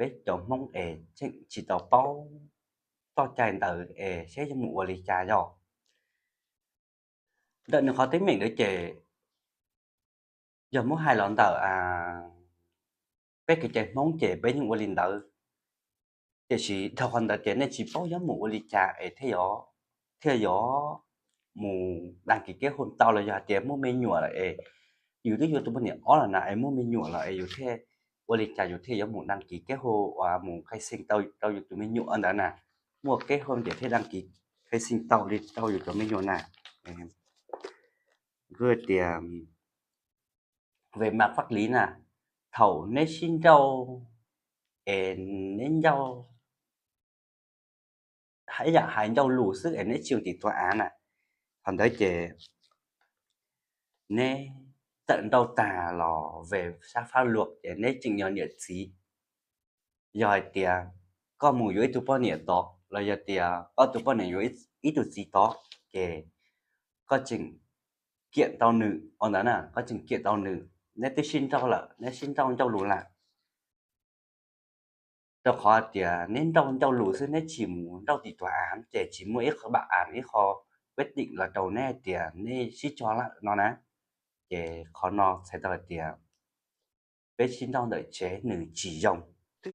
peb cov Hmoob es tseem tsis tau paub txoj cai ntawd es seb yuav mus ua li cas yog. Ntawm nws qhov teeb meem ntawd ces yog muab hais los ntawm peb kev cai Hmoob ces peb yeej ua li ntawd. Tiam sis dhau qhov ntawd ces nej tsis paub yuav mus ua li cas es thiaj yuav mus đăng ký kết hôn tau los yog hais tias muaj me nyuam lawm es yus twb yuav tus poj niam ob los na es muaj me nyuam lawm es yus thiaj ua li cas yus thiaj yuav mus đăng ký kết hôn uas mus khai sinh tau rau yus tus me nyuam ntawd na. Muaj kết hôn ces thiaj đăng ký khai sinh tau li rau yus cov me nyuam na. Kuv tias về mặt pháp lý na, thaum neb sib nrauj es neb ncauj, ib yam hais ncauj lus xwb es neb tsis yog tim tòa án na, qhov ntawd ces neb txawm nrauj tag los về sát pháp luật ces neb tseem yog niam txiv. Yog hais tias koj mus yuav ib tug poj niam tod los yog tias koj tus poj niam yuav ib tug txiv tod ces koj tseem kiện tau nws, ua ntawd na, koj tseem kiện tau nws, neb twb sib nrauj lawm, neb sib nrauj ncauj lus lawm. Rau qhov tias neb nrauj ncauj lus xwb, neb tsis mus nrauj tim tòa án ces tsis muaj ib qho bản án, ib qho quyết định los rau neb hais tias neb sib tso lawm no na. Ces qhov no txhais tau hais tias peb sib nrauj ntawm tsev nws tsis zoo.